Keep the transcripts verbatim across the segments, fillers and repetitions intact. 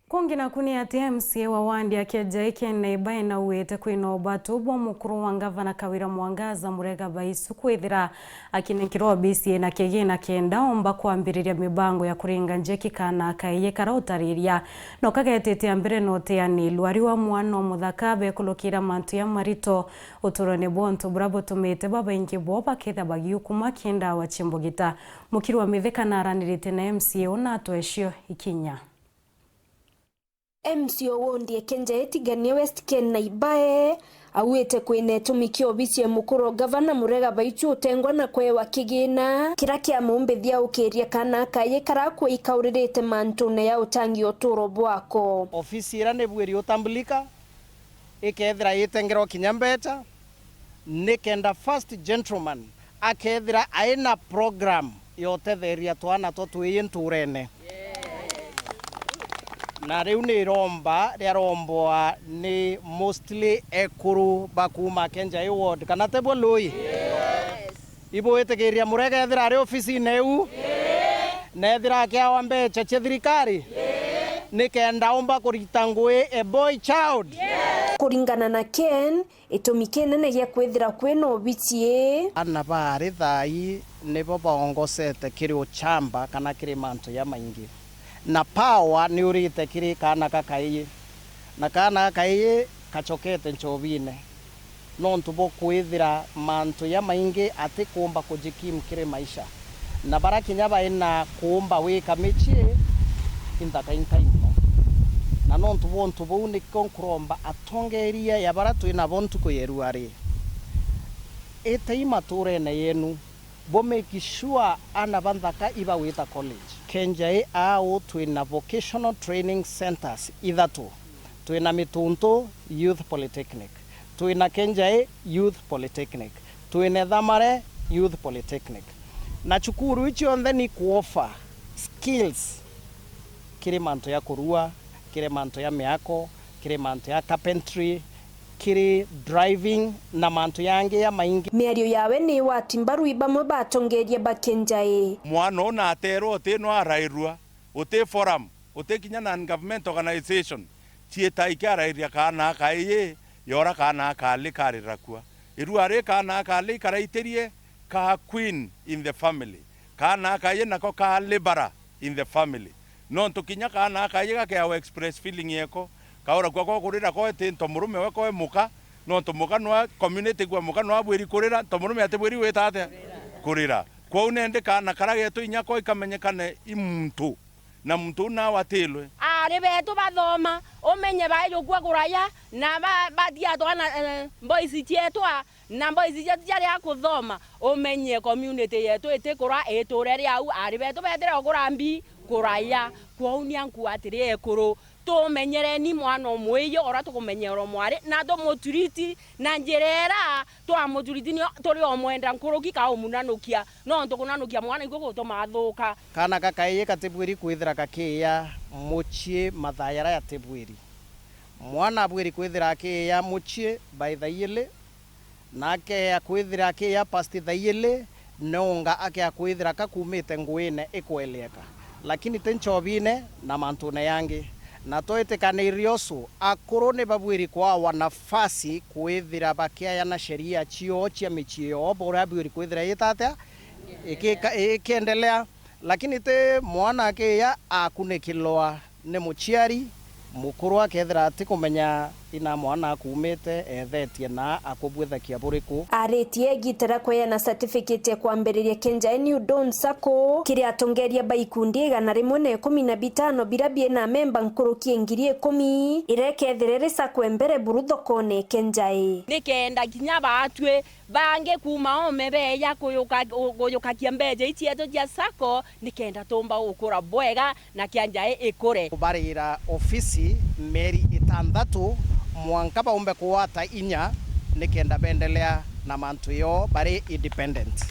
Kungi naku ni ati M C A wa wandi ya Kenjai Ken Naiba enauite kwina ubatu bwa mukuru wa ngavana Kawira Mwangaza Murega Baisu kwithira akinenkerwa obisi ina kigina kenda omba kwambiriria mibango ya kuringa njeki kana akaiye kara utariria no kagetite mbere na uteaniru. Ari wa mwana umuthaka bekulukira mantu ya marito uturone bwa untu bura butumite babaingi bo baketha bagiukuma kiendawa chimbugita. Mukiri wa Mithika naranirite na M C A una atwecio ikinya. M C A wa wondi ya Kenjai Tigania West Ken Naibae auite kwina itumi kia obisi ya mukuru wa gavana Murega Baichu utengwa na kwewa kigina kiria kiamumbithia ukiria kana kaye kara kwikauririte mantune ya utangi uturo bwako. Ofisi ira ni bwiri utambulika, ikethira itengerwa kinya mbecha, nikenda first gentleman akethira aina program ya utetheria twana twa twiyi nturene. Na riu ni iromba riaromboa ni mostly ekuru ba kuuma Kenjai ward, kana tebwo lui? Ibwitikiria Murega ethira ari ofisine iu? Na ethira akiawa mbecha cia thirikari? Nikenda umba kurita ngui a boy child? Kuringana na Ken, itumi kinene gia kwithira kwina obisi ii. Ana baari thaai nibo baongosete kiri uchamba kana kiri mantu jamaingi, na power ni urite kiri kaana gakaiji, na kaana gakaiji kachokete nchobine nontu bwa kwithira mantu jamaingi atikuumba kujikimu kiri maisha. Na bara kinya baina kuumba wika micii, inthaka inkai mono. Na nontu bwa untu buu, nikio nkuromba atongeria ya bara twi nabo ntuku ya irua ri, itai maturene yenu, bo make sure ana ba nthaka ibagwita college. Kenjai aau twi na vocational training centres ithatu. Twi na Mituntu Youth Polytechnic, twi na Kenjai Youth Polytechnic, twi na Thamare Youth Polytechnic. Na cukuru ii cionthe ni kuofa skills kiri mantu ya kurua, kiri mantu ya miako, kiri mantu ya carpentry, kiri driving na mantu yangi ya maingi. Miario yawe ni wati mbaru i bamwe batongeria ba Kenjai. Mwana uu naterwa uti no arairua, uti forum, uti kinya non-government organization, ciita ikiarairia kaana aka iji yora kaana aka ali karira kua. Irua ri kaana aka ali ikaraitirie ka queen in the family. Kaana aka iji nako ka libera in the family. Nontu kinya kaana aka iji gakeawa express feeling yeko, kaura kua ko kurira ko ti nto murume we ko e muka, nontu muka nwa community kwa muka nwa bwiri kurira, nto murume ati bwiri gwita atia? Kurira. Kwou nendi kaana kara getu inya ko ikamenyekane i muntu. Na muntu uu nawe atilwe. Aari betu bathoma, umenye baijukua kuraya, na ba-, batia twana, eh, boys cietwa, na boys cietu ciaria kuthoma, umenye community yetu itikura, iture ri au, aari betu betire o kura mbi kuraya. Kwou ni anku atiri ekuru, tumenyereni mwana umwe iyo uria tukumenyera umwari, na tumuturiti na njira ira twamuturiti nio turi o mwenda nkuruki ka umunanukia, nontu kunanukia mwana ikuo gutuma athuka. Kaana gakaiji gatibwiri kwithira gakiiya mucii mathaa jaria jatibwiri. Mwana abwiri kwithira akiiya mucii by thaa ijiri, na akeeya kwithira akiiya past thaa ijiri, nonga akea kwithira kakuumite nguine ikwelieka, lakini ti nchobine na mantune yangi. Na twitikanire usu, akuru ni babwiri kwawa nafasi kwithira bakiayana sheria cioo cia micii yoo, buria bwiri kwithira itatia ikika-, ikiendelea. Lakini ti mwana akiiya akunikilwa ni muciari mukuru akethira atikumenya ina mwana akuumite eethetie na akubwithakia buriku. Aritie igita ria kweana certificate ya kwambiriria Kenjai New Dawn Sacco kiri atongeria ba ikundi igana rimwe na ikumi na bitano biria biina memba nkuruki ya ngiri ikumi, iria ikethira iri sacco e mbere buru thokone Kenjai. Nikenda kinya baatwi bangi kuuma oome beeja kuyuka-, kuyukakia mbeeja ii cietu cia sacco, nikenda tuumba gukura bwega na Kenjai ikure. Kubarira ofisi mieri itanthatu mwanka baumbe kugwata inya, nikenda beendelea na mantu yoo bari independent.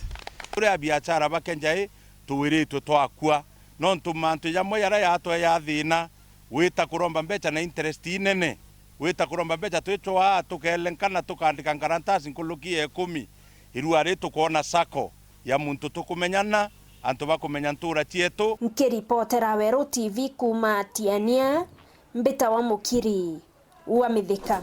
Turi abiachara ba Kenjai tuwiritwe twakua, nontu mantu jamwe jaria jatwea thina, wita kuromba mbecha na interest inene. Wita kuromba mbecha, twicwaa tukelenkana, tukaandika nkarantasi nkuruki ya ikumi. Irua ri tukoona sacco ya muntu tukumenyana, antu bakumenya ntuura cietu. Nkiripotera Weru T V kuuma Tiania, Mbita wa Mukiri wa Mithika.